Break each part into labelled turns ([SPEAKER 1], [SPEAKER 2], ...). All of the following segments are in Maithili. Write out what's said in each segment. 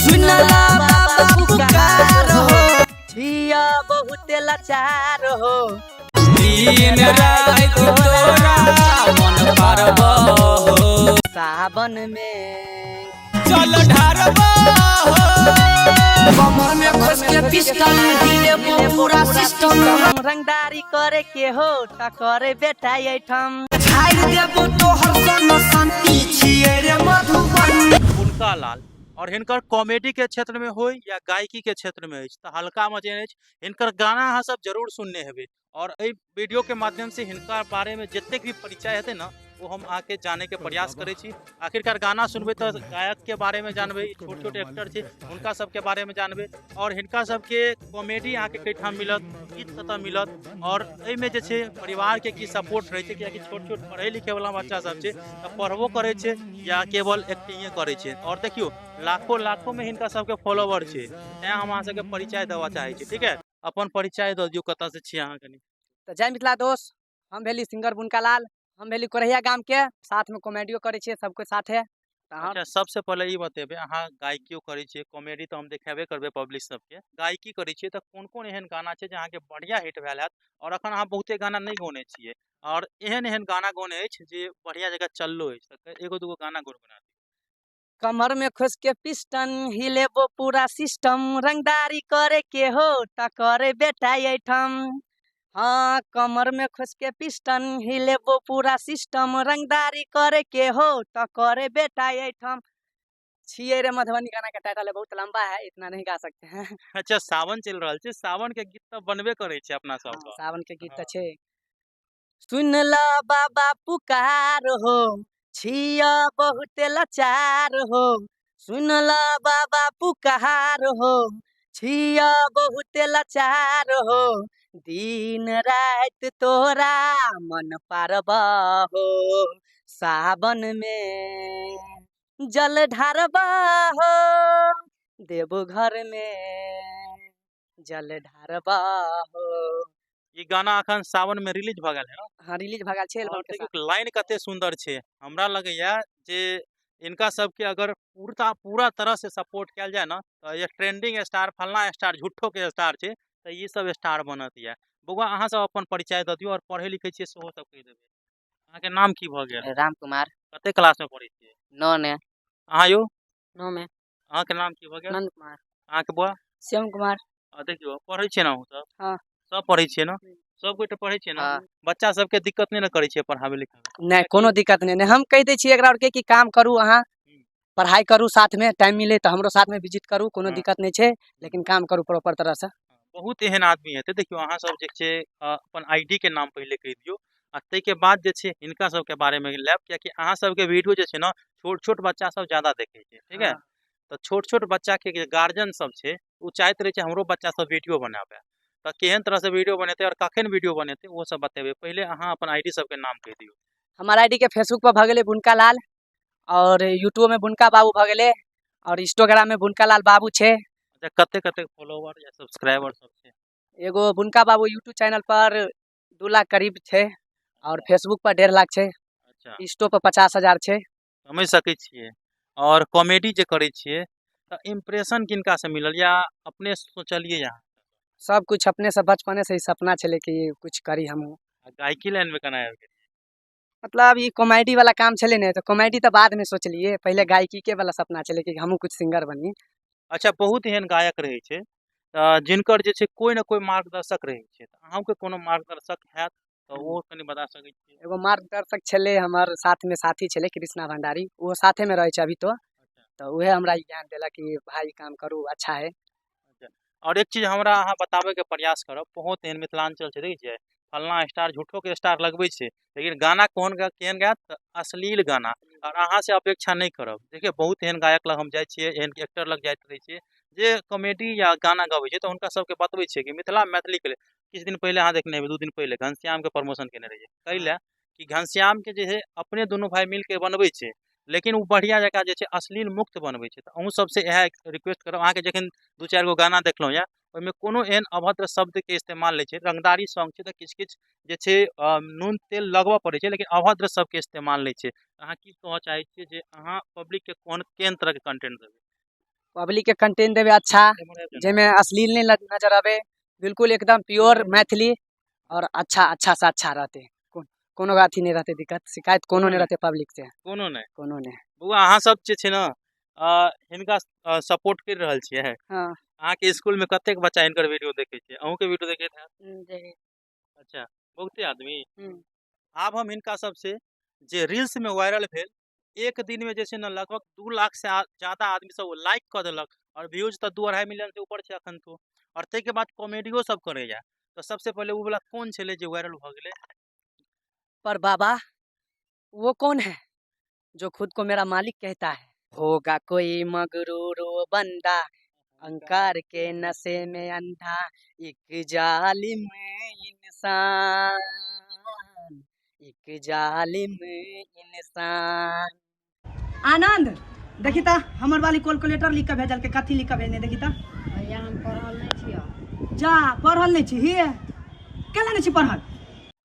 [SPEAKER 1] सुनला बाबा पुकार हो, छिया बहुत लाचार हो।
[SPEAKER 2] दिन राति तोरा मन पारबो हो।
[SPEAKER 1] सावन में
[SPEAKER 2] चल ढारबो हो।
[SPEAKER 3] कमर में खोस के पिस्टल हिले पूरा सिस्टम।
[SPEAKER 1] रंगदारी करे के हो त करे बेटा एठम।
[SPEAKER 3] झाड़ि देबो तोहर सन शांति छियै रे मधुबनी।
[SPEAKER 4] बुनका लाल और हिनकर कॉमेडी के क्षेत्र में होय या गायकी के क्षेत्र में अछि तऽ हल्का मचेने अछि। हिनकर गाना अहाँ सब जरूर सुनने हेबै और एहि वीडियो के माध्यम से हिनका बारे में जतेक भी परिचय हेतै ने वो हम अहाँके जाने के प्रयास करै छी। आखिरकार गाना सुनबै तऽ गायक के बारे में जानबै, छोट छोट एक्टर छै हुनका सबके बारे में जानबै और हिनका सबके कॉमेडी अहाँके कईठाम मिलत, गीत कतऽ मिलत और एहिमे जे छै परिवार के की सपोर्ट रहै छै, कियाकि छोट छोट पढ़ै लिखै वाला बच्चा सब छै तऽ पढ़बो करै छै या केवल एक्टिंगे करै छै। और देखियौ लाखों लाखों में हिनका सबके फॉलोवर छै, तैं हम अहाँ सबके परिचय देबऽ चाहै छी। ठीक है, अपन परिचय दऽ दियौ, कतऽ से छी अहाँ कनि।
[SPEAKER 1] तऽ जय मिथिला दोस्त, हम भेली सिंगर बुनका लाल, हम भेली कोरहिया गाम के, साथ में कॉमेडियो करै छियै सबके साथे। तऽ अहाँ
[SPEAKER 4] अच्छा, सबसे पहिले ई बतेबै, अहाँ गायकियो करै छियै, कॉमेडी तऽ हम देखेबे करबै पब्लिक सबके, गायकी करै छियै तऽ कोन कोन एहन गाना छै जे अहाँके बढ़िया हिट भेल हैत और अखन अहाँ बहुते गाना नहि गौने छियै और एहन एहन गाना गौने अछि जे बढ़िया जगह चललो अछि, तऽ एगो दूगो गाना गुनगुना दियौ।
[SPEAKER 1] कमर में खोस के पिस्टन हिलेबो पूरा सिस्टम, रंगदारी करे के हो त करे बेटा एठम। हाँ, कमर में खोस के पिस्टन हिलेबो पूरा सिस्टम, रंगदारी करे के हो त करे बेटा एठम। छियै रे मधुबनी गाना के टाइटल है, बहुत लंबा है, इतना नहीं गा सकते हैं।
[SPEAKER 4] अच्छा, सावन चलि रहल छै, सावन के गीत तऽ बनबे करै छै अपना
[SPEAKER 1] हाँ,
[SPEAKER 4] सबके।
[SPEAKER 1] सावन के गीत तऽ छै। सुन ल बाबा पुकार हो, छिया बहुत लाचार हो। सुन ल बाबा पुकार हो, छिया बहुत लाचार हो। दिन राति तोरा मन पारबा हो, सावन में जल ढारबा हो, देवघर में जल ढारबा हो।
[SPEAKER 4] ई गाना अखन सावन में रिलीज भऽ गेल है ने?
[SPEAKER 1] हाँ, रिलीज भऽ गेल छै एल्बम
[SPEAKER 4] और
[SPEAKER 1] के साथ।
[SPEAKER 4] देखियौ लाइन कते सुंदर छै, हमरा लगैया जे इनका सबके अगर पूरा तरह से सपोर्ट कयल जाय ने तऽ ये ट्रेंडिंग स्टार फलना स्टार झूठो के स्टार छै तऽ ई सब स्टार बनत। या बौआ अहाँ सब अपन परिचय दऽ दियौ और पढ़ै लिखै छियै सेहो सब कहि देबै। अहाँके नाम की भऽ गेल?
[SPEAKER 5] राम कुमार।
[SPEAKER 4] कते क्लास में पढ़ै छियै?
[SPEAKER 5] 9 में।
[SPEAKER 4] अहाँ यौ?
[SPEAKER 5] 9 में।
[SPEAKER 4] अहाँके नाम की भऽ गेल?
[SPEAKER 5] नंद कुमार।
[SPEAKER 4] अहाँके बौआ?
[SPEAKER 5] श्याम कुमार।
[SPEAKER 4] आ देखियौ पढ़ै छियै ने अहूँ सब?
[SPEAKER 5] हाँ।
[SPEAKER 4] सब पढ़ै छियै ने? सब गोटे पढ़ै छियै ने?
[SPEAKER 5] हाँ।
[SPEAKER 4] बच्चा सबके दिक्कत नहि ने करै छियै पढ़ाबै लिखाबै?
[SPEAKER 1] नहि, कोनो दिक्कत नहि। नहि, हम कहि दै छियै एकरा आरके कि काम करू, अहाँ पढ़ाइ करू, साथमे टाइम मिले तऽ हमरो साथमे विजिट करू, कोनो दिक्कत नहि छै, लेकिन काम करू प्रॉपर तरहसँ।
[SPEAKER 4] बहुत एहन आदमी हेतै। देखियौ अहाँ सब जे छै अपन I D के नाम पहिले कहि दियौ आ ताहिके बाद जे छै हिनका सबके बारेमे लेब, कियाकि अहाँ सबके वीडियो जे छै ने छोट छोट बच्चा सब ज्यादा देखै छै। ठीक है, तऽ छोट छोट बच्चाके जे गार्जियन सब छै ओ चाहैत रहै छै हमरो बच्चा सब वीडियो बनाबै, तऽ केहन तरहसँ वीडियो बनेतै आओर कखन वीडियो बनेतै ओ सब बतेबै। पहिले अहाँ अपन I D सबके नाम कहि दियौ।
[SPEAKER 1] हमर I D के फेसबुक पर भऽ गेलै बुनका लाल, और यूट्यूब में बुनका बाबू भऽ गेलै, और इंस्टाग्राम में बुनका लाल बाबू छै।
[SPEAKER 4] अच्छा, कते कते फॉलोवर या सब्सक्राइबर सब छै?
[SPEAKER 1] एगो बुनका बाबू यूट्यूब चैनल पर 2 लाख करीब छै, और फेसबुक पर 1.5 लाख छै।
[SPEAKER 4] अच्छा।
[SPEAKER 1] इंस्टो पर 50,000 छै।
[SPEAKER 4] समझ सकै छियै। और कॉमेडी जे करै छियै तऽ इम्प्रेशन किनका से मिलल या अपने सोचलियै अहाँ?
[SPEAKER 1] सब कुछ अपने से बचपने से ही सपना छलै कि कुछ करी हमहूँ।
[SPEAKER 4] आ गायकी लाइन में केना आबि गेलियै?
[SPEAKER 1] मतलब ई कॉमेडी वाला काम छलै ने, तऽ कॉमेडी तऽ बाद में सोचलियै, पहिले गायकी के वाला सपना छलै कि हमहूँ कुछ सिंगर बनी।
[SPEAKER 4] अच्छा, बहुत एहन गायक रहै छै तऽ जिनकर जे छै कोइ ने कोइ मार्गदर्शक रहै छै, तऽ अहूँके कोनो मार्गदर्शक हैत तऽ ओ कनि बता सकै छियै?
[SPEAKER 1] एगो मार्गदर्शक छलै हमर साथमे साथी छलै कृष्णा भंडारी, ओहो साथेमे रहै छै अभी तो, तऽ उएह हमरा ई ज्ञान देलक कि भाय ई काम करू, अच्छा है।
[SPEAKER 4] और एक चीज हमरा अहाँ बताबैके प्रयास करब, बहुत एहन मिथिलाञ्चल छै देखै छियै फलना स्टार झूठोके स्टार लगबै छै, लेकिन गाना कोन केहन गायत तऽ अश्लील गाना, और अहाँ से अपेक्षा नहि करब। देखियौ बहुत एहन गायक लग हम जाइ छियै, एहन एक्टर लग जाइत रहै छियै जे कॉमेडी या गाना गबै छै, तऽ हुनका सबके बतबै छियै कि मिथिला मैथिलीके लेल। किछु दिन पहिले अहाँ देखने हेबै, 2 दिन पहिले घनश्यामके प्रमोशन केने रहियै, कै लए कि घनश्यामके जे है अपने दुनू भाय मिलके बनबै छै, लेकिन ओ बढ़िआँ जकाँ जे छै अश्लील मुक्त बनबै छै। तऽ अहूँ सबसँ इएह रिक्वेस्ट करब, अहाँके जखन 2-4 गो गाना देखलहुँ यऽ ओहिमे कोनो एहन अभद्र शब्दके इस्तेमाल नहि छै, रंगदारी सॉन्ग छै तऽ किछु किछु जे छै नून तेल लगबऽ पड़ै छै, लेकिन अभद्र शब्दके इस्तेमाल नहि छै। अहाँ की कहऽ चाहै छियै जे अहाँ पब्लिकके कोन केहन तरहके कंटेंट देबै?
[SPEAKER 1] पब्लिकके कंटेंट देबै अच्छा, जाहिमे अश्लील नहि नजर आबै, बिल्कुल एकदम प्योर मैथिली आओर अच्छा अच्छा से अच्छा रहतै। कोनो अथी नहि रहतै, दिक्कत शिकायत कोनो नहि रहतै पब्लिक से।
[SPEAKER 4] कोनो नहि?
[SPEAKER 1] कोनो नहि।
[SPEAKER 4] बौआ, अहाँ सब जे छै ने हिनका सपोर्ट करि रहल छियै?
[SPEAKER 1] हँ।
[SPEAKER 4] अहाँके स्कूल में कतेक बच्चा हिनकर वीडियो देखै छै? अहूँके वीडियो देखैत हैत? अच्छा, बहुते आदमी। आब हम हिनका सबसे जे रील्स में वायरल भेल, एक दिन में जे छै ने लगभग 2 लाख से ज्यादा आदमी सब लाइक कऽ देलक आओर व्यूज तऽ 2-2.5 मिलियन से ऊपर छै अखन तो, आओर ताहिके बाद कॉमेडियो सब करैया, तऽ सबसे पहिले ओ वाला कोन छलै जे वायरल भऽ गेलै?
[SPEAKER 1] पर बाबा, वो कौन है जो खुद को मेरा मालिक कहता है? होगा कोई मगरूर वो बंदा, अहंकार के नशे में अंधा, एक जालिम इंसान, एक जालिम इंसान। आनंद, देखी तऽ हमर वाली कैलकुलेटर लिख के भेजलकै। कथी लिख के भेजने, देखी तऽ।
[SPEAKER 5] भैया, हम पढ़ल नहि छियै।
[SPEAKER 1] जा, पढ़ल नहि छी? हे, केला नहि छी पढ़ल?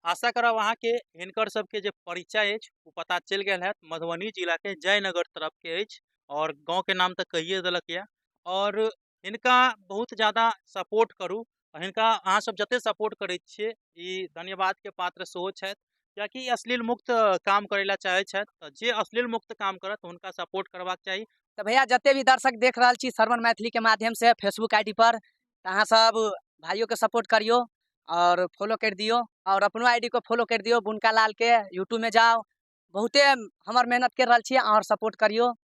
[SPEAKER 4] आशा करब अहाँके हिनकर सबके जे परिचय अछि ओ पता चलि गेल हैत। मधुबनी जिलाके जयनगर तरफके अछि आओर गाँवके नाम तऽ कहिए देलक यऽ। आओर हिनका बहुत ज्यादा सपोर्ट करू। हिनका अहाँ सब जते सपोर्ट करै छियै, ई धन्यवादके पात्र सेहो छथि, कियाकि ई अश्लील मुक्त काम करै लए चाहै छथि, तऽ जे अश्लील मुक्त काम करत हुनका सपोर्ट करबाक चाही।
[SPEAKER 1] तऽ भैया, जते भी दर्शक देख रहल छी श्रवण मैथिलीके माध्यमसँ फेसबुक आईडी पर, तऽ अहाँ सब भाइयोके सपोर्ट करियौ आओर फॉलो करि दियौ आओर अपनो आईडी को फॉलो करि दियौ, बुनका लालके। यूट्यूबमे जाउ, बहुते हमर मेहनत करि रहल छी, आओर सपोर्ट करियौ।